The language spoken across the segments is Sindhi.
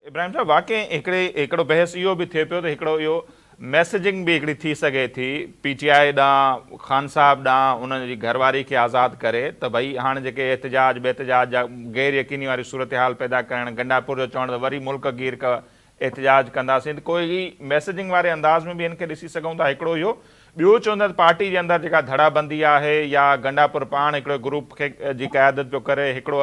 ابراهيم صاحب واقعي هڪڙي هڪڙو بحث اهو به ٿئي پيو ته هڪڙو اهو ميسيجنگ به هڪڙي ٿي سگهي ٿي پي ٽي آء ڏانهن خان صاحب ڏانهن ان جي گهر واري کي آزاد ڪري ته ڀئي هاڻ جيڪي احتجاج ٻحتجاج جا غير يقيني واري صورتحال پيدا ڪرڻ گنڊاپور جو چوڻ ته وري ملڪ گير احتجاج ڪنداسين ته ڪوئي ميسيجنگ واري انداز ۾ به هن کي ڏسي سگهون ٿا هڪڙو اهو ٻيو چون ٿا ته پارٽي جي اندر جيڪا ڌڙا بندي آهي يا گنڊاپور پاڻ هڪڙو گروپ کي جي قيادت پيو ڪري هڪڙو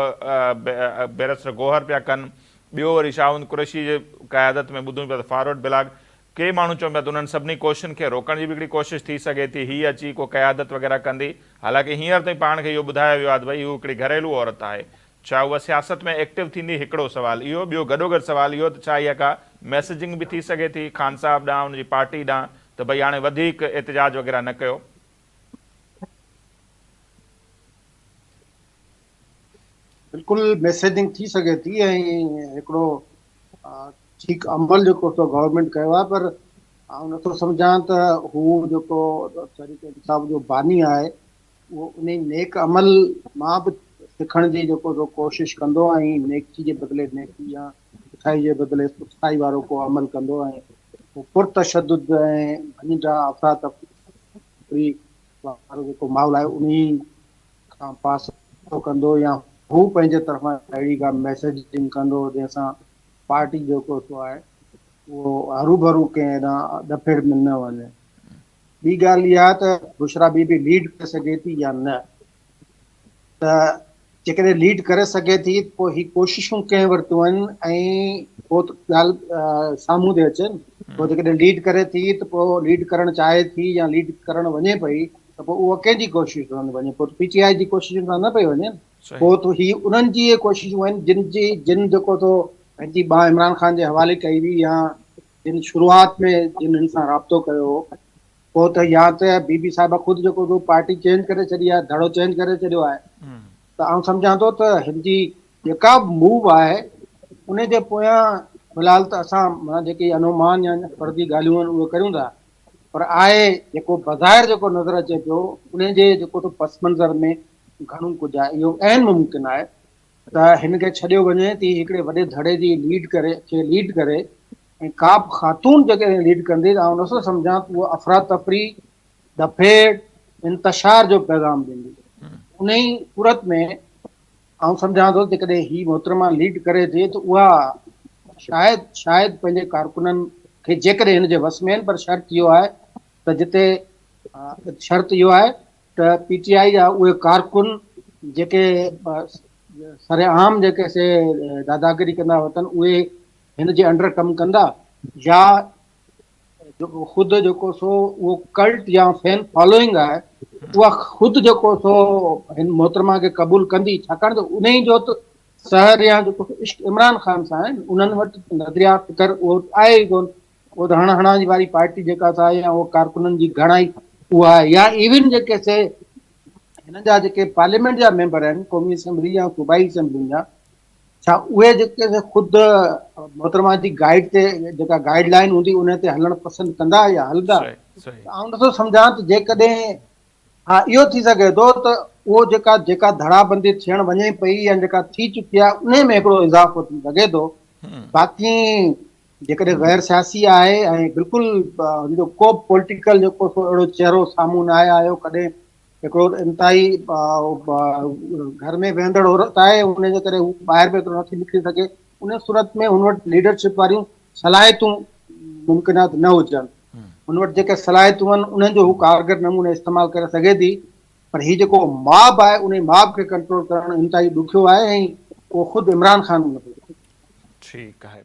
بئريسٽر گوهر پيا ڪن ٻيو وري شاهوند قريشي جي قيادت ۾ ٻڌون پيا ته فارورڊ بلاڪ، ڪي ماڻهو چون پيا ته انهن سڀني ڪوششن کي روڪڻ جي به هڪڙي ڪوشش ٿي سگهي ٿي، هي اچي ڪو قيادت وغيره ڪندي، حالانڪه هينئر تائين پاڻ کي اهو ٻڌايو ويو آهي ته ڀئي هو هڪڙي گهريلو عورت آهي، ڇا هوء سياست ۾ ايڪٽو ٿيندي، هڪڙو سوال اهو، ٻيو گڏوگڏ سوال اهو ته ڇا اها ڪا ميسيجنگ به ٿي سگهي ٿي خان صاحب ڏانهن ان جي پارٽي ڏانهن ته ڀئي هاڻي وڌيڪ احتجاج وغيره نه ڪيو. بلڪل ميسيجنگ ٿي سگهي ٿي ۽ هڪڙو ٺيڪ عمل جيڪو سو گورنمينٽ ڪيو آهي پر آئون نٿو سمجهان ته هو جيڪو تحريڪ انصاف جو باني آهي اهو ان نيڪ عمل مان به سکڻ جي جيڪو سو ڪوشش ڪندو ۽ نيڪي جي بدلي نيڪي يا سٺائي جي بدلي سٺائي وارو ڪو عمل ڪندو ۽ پرتشدد ۽ ڀڃ ڊاهه افراتفري وارو جيڪو ماحول آهي انهي کان پاسو ڪندو يا هو پنهنجي طرفان اهڙي ڪا ميسيجنگ ڪندو جنهن سان پارٽي جيڪو سو آهي اهو هروڀرو ڪنهن ڏانهن ڏڦيڙ ۾ نه وڃي. ٻي ڳالهه اها ته بشريٰ بي بي ليڊ ڪري سگهي ٿي يا نه ته جيڪڏهن ليڊ ڪري سگهي ٿي ته پوء هي ڪوششون ڪنهن ورتيون آهن ۽ پوء ته ڳالهه سامهون ٿي اچي نه. پوء جيڪڏهن ليڊ ڪري ٿي ته پوء ليڊ ڪرڻ چاهي ٿي يا ليڊ ڪرڻ وڃي پئي ته پوء اها ڪنهن جي ڪوشش سان وڃي پوء ته پي ٽي آء جي ڪوششن سان نه پئي وڃي نه. پوء ته هي انهن جي اهي ڪوششون آهن جن جي جن جيڪو ٿو پنهنجي ٻانهن عمران خان جي حوالي ڪئي هئي يا جن شروعات ۾ جن هن سان رابطو ڪيو هو. پوء ته يا ته بي بي صاحبه خود جيڪو سو پارٽي چينج ڪري ڇڏي آهي، ڌڙو چينج ڪري ڇڏيو آهي ته آئون سمجهان ٿو ته هن جي جيڪا به موو آهي ان جي پويان في الحال ته اسان معنيٰ جيڪي انومان يا فرضي ڳالهيون آهن اهي ڪريون ٿا پر آهي جيڪو بظاهر جيڪو نظر اچي پيو ان جي جيڪو ته پس منظر ۾ گهڻو ڪجهه آهي اهو عين ممڪن آهي ته هن کي ڇڏيو وڃي ته هي هڪڙي وڏي ڌڙي جي ليڊ ڪري کي ليڊ ڪري ۽ ڪا به خاتون جيڪڏهن ليڊ ڪندي ته آئون نٿو سمجهان ته اهو افراتفري، ڏڦيڙ، انتشار جو پيغام ڏيندي. انهي صورت ۾ آئون سمجهان ٿو جيڪڏهن هي محترمه ليڊ ڪري ٿي ته اها شايد شايد پنهنجي ڪارڪنن کي جيڪڏهن هن جي وس ۾ آهن پر شرط اهو آهي ته جتي شرط اهو آهي ته پي ٽي آء جا اهي ڪارڪن جيڪي سرعام جيڪي سي داداگيري ڪندا وتن اهي هن جي انڊر ڪم ڪندا يا جيڪو خود جيڪو سو اهو ڪلٽ يا فين فالوئنگ آهي اها خود جيڪو سو هن محترمه کي قبول ڪندي ڇاڪاڻ ته انهي جو ته سحر يا جيڪو عشق عمران خان سان آهي انهن وٽ نظريا فڪر اهو آهي ئي ڪون اهو ته هڻ هڻان جي واري پارٽي جيڪا سا آهي يا اهو ڪارڪنن جي گهڻائي اها آهي يا ايون جيڪي سي هنن جا جيڪي پارليامينٽ جا ميمبر آهن قومي اسيمبلي يا صوبائي اسيمبلين جا ڇا اهي جيڪي سي خود محترمه جي گائيڊ تي جيڪا گائيڊ لائين هوندي ان تي هلڻ پسند ڪندا يا هلندا آئون نٿو سمجهان ته جيڪڏهن ها اهو ٿي سگهي ٿو ته اهو جيڪا جيڪا ڌڙابندي ٿيڻ وڃي پئي يا جيڪا ٿي چڪي آهي ان ۾ هڪڙو اضافو ٿي سگهي ٿو باقي جيڪڏهن غير سياسي آهي ۽ بلڪل هن جو ڪو به پوليٽيڪل جيڪو سو اهڙو چهرو سامهون ناهي آيو ڪڏهن هڪڙو انتهائي گهر ۾ ويهندڙ عورت آهي ان جي ڪري هو ٻاهر به ايترو نٿي نڪري سگهي ان صورت ۾ هن وٽ ليڊرشپ واريون صلاحيتون ممڪن آهي نه هجن هن وٽ جيڪي صلاحيتون آهن انهن جو هو ڪارگر نموني استعمال ڪري سگهي ٿي پر هي جيڪو ماب آهي ان ماب کي ڪنٽرول ڪرڻ انتهائي ڏکيو آهي ۽ اهو خود عمران خان نٿو ٺيڪ آهي.